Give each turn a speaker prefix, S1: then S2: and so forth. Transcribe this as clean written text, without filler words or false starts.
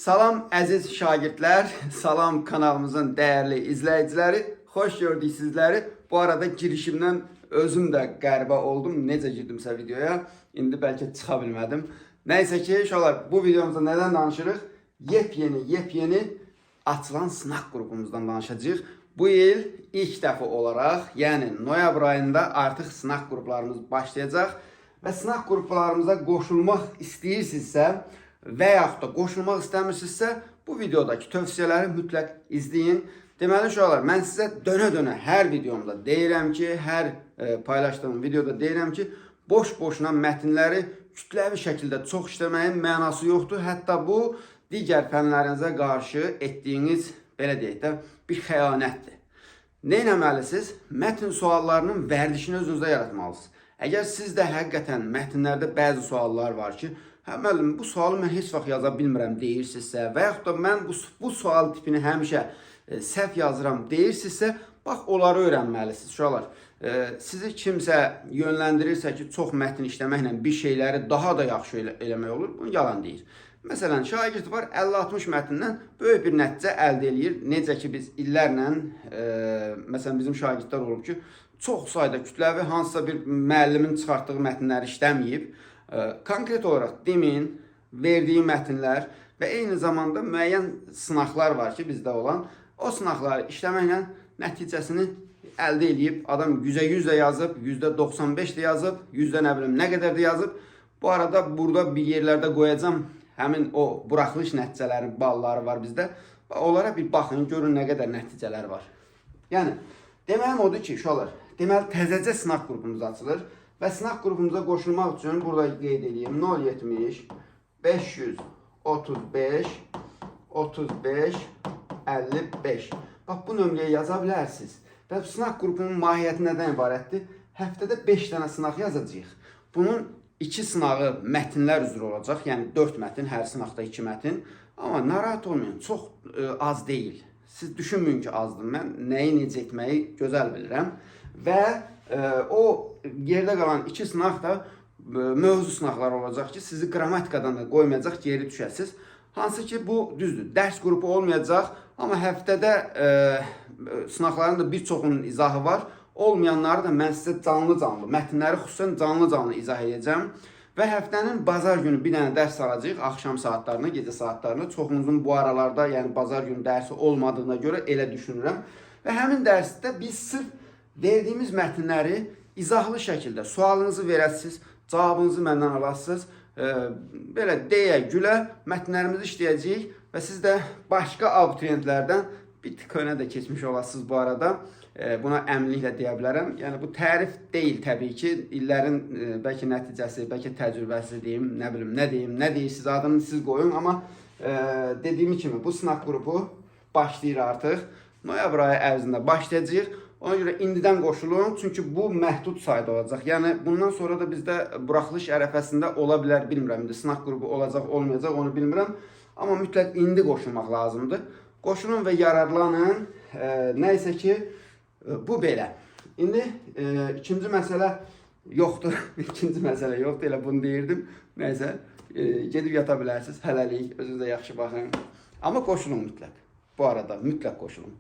S1: Salam əziz şagirdlər, salam kanalımızın dəyərli izləyiciləri. Xoş gördük sizləri. Bu arada girişimdən özüm də qəribə oldum. Necə girdimsə videoya, indi bəlkə çıxa bilmədim. Nəysə ki, uşaqlar, bu videomuzda nədən danışırıq? Yepyeni, yepyeni açılan sınaq qrupumuzdan danışacağıq. Bu il ilk dəfə olaraq, yəni noyabr ayında artıq sınaq qruplarımız başlayacaq və sınaq qruplarımıza qoşulmaq istəyirsinizsə və yaxud da qoşulmaq istəmirsinizsə, bu videodakı tövsiyələri mütləq izləyin. Deməli uşaqlar, mən sizə dönə-dönə hər videomda deyirəm ki, hər paylaşdığım videoda deyirəm ki, boş-boşuna mətnləri kütləvi şəkildə çox işləməyin mənası yoxdur. Hətta bu digər fənlərinizə qarşı etdiyiniz, belə deyək də, bir xəyanətdir. Nə etməlisiniz? Mətn suallarının vərdişini özünüzdə yaratmalısınız. Əgər sizdə həqiqətən mətnlərdə bəzi suallar var ki, hə müəllim, bu sualı mən heç vaxt yaza bilmirəm deyirsinizsə və yaxud da mən bu sual tipini həmişə səhv yazıram deyirsinizsə, bax onları öyrənməlisiniz uşaqlar. Sizi kimsə yönləndirirsə ki, çox mətn işləməklə bir şeyləri daha da yaxşı eləmək olur, bunu yalan deyir. Məsələn, şagird var 50-60 mətndən böyük bir nəticə əldə eləyir. Necə ki biz illərlə, məsələn bizim şagirdlər olub ki, çox sayda kütləvi hansısa bir müəllimin çıxartdığı mətnləri işləməyib. Konkret olaraq demin verdiyi mətnlər və eyni zamanda müəyyən sınaqlar var ki, bizdə olan. O sınaqları işləməklə nəticəsini əldə eləyib, adam 100-ə 100 də yazıb, %95 də yazıb, yüzdə nə bilim nə qədər də yazıb. Bu arada burada bir yerlərdə qoyacağam həmin o buraxılış nəticələrinin balları var bizdə. Onlara bir baxın, görün nə qədər nəticələr var. Yəni deməyim odur ki, uşaqlar, deməli təzəcə sınaq qrupumuz açılır və sınaq qrupumuza qoşulmaq üçün burada qeyd edeyim 070 535 35 55. Bax bu nömrəyə yaza bilərsiniz. Və bu sınaq qrupunun mahiyyəti nədən ibarətdir? Həftədə 5 dənə sınaq yazacağıq. Bunun 2 sınağı mətnlər üzrə olacaq. Yəni 4 mətn, hər sınaqda 2 mətn. Amma narahat olmayın, çox az deyil. Siz düşünməyin ki, azdır. Mən nəyi necə etməyi gözəl bilirəm. Və o yerdə qalan 2 sınaq da mövzu sınaqları olacaq ki, sizi qrammatikadan da qoymayacaq, geri düşəsiz. Hansı ki bu düzdür. Dərs qrupu olmayacaq, amma həftədə sınaqların da bir çoxunun izahı var. Olmayanları da mən sizə canlı-canlı, mətnləri xüsusən canlı-canlı izah edəcəm. Və həftənin bazar günü bir dənə dərs alacağıq axşam saatlarına, gecə saatlarına. Çoxunuzun bu aralarda, yəni bazar günü dərsi olmadığına görə elə düşünürəm. Və həmin dərsdə biz sırf verdiyimiz mətnləri izahlı şəkildə sualınızı verəsiniz, cavabınızı məndən alasınız. Belə deyə gülə mətnlərimizi işləyəcəyik və siz də başqa abituriyentlərdən bir tık önə də keçmiş olasınız bu arada. Buna əminliklə deyə bilərəm. Yəni bu tərif deyil təbii ki, illərin bəlkə nəticəsi, bəlkə təcrübəsi deyim, nə bilim, nə deyim, nə deyirsiniz adını siz qoyun, amma dediyim kimi bu sınaq qrupu başlayır artıq. Noyabr ayı ərzində başlayacağıq. Ona görə indidən qoşulun, çünki bu məhdud sayda olacaq. Yəni bundan sonra da bizdə buraxılış ərəfəsində ola bilər, bilmirəm. İndi sınaq qrupu olacaq, olmayacaq, onu bilmirəm. Amma mütləq indi qoşulmaq lazımdır. Qoşulun və yararlanın. Nə isə ki, bu belə. İndi ikinci məsələ yoxdur. İkinci məsələ yoxdur, elə bunu deyirdim. Nəysə, gedib yata bilərsiniz. Hələlik özünüzə yaxşı baxın. Amma qoşulun mütləq. Bu arada mütləq qoşulun.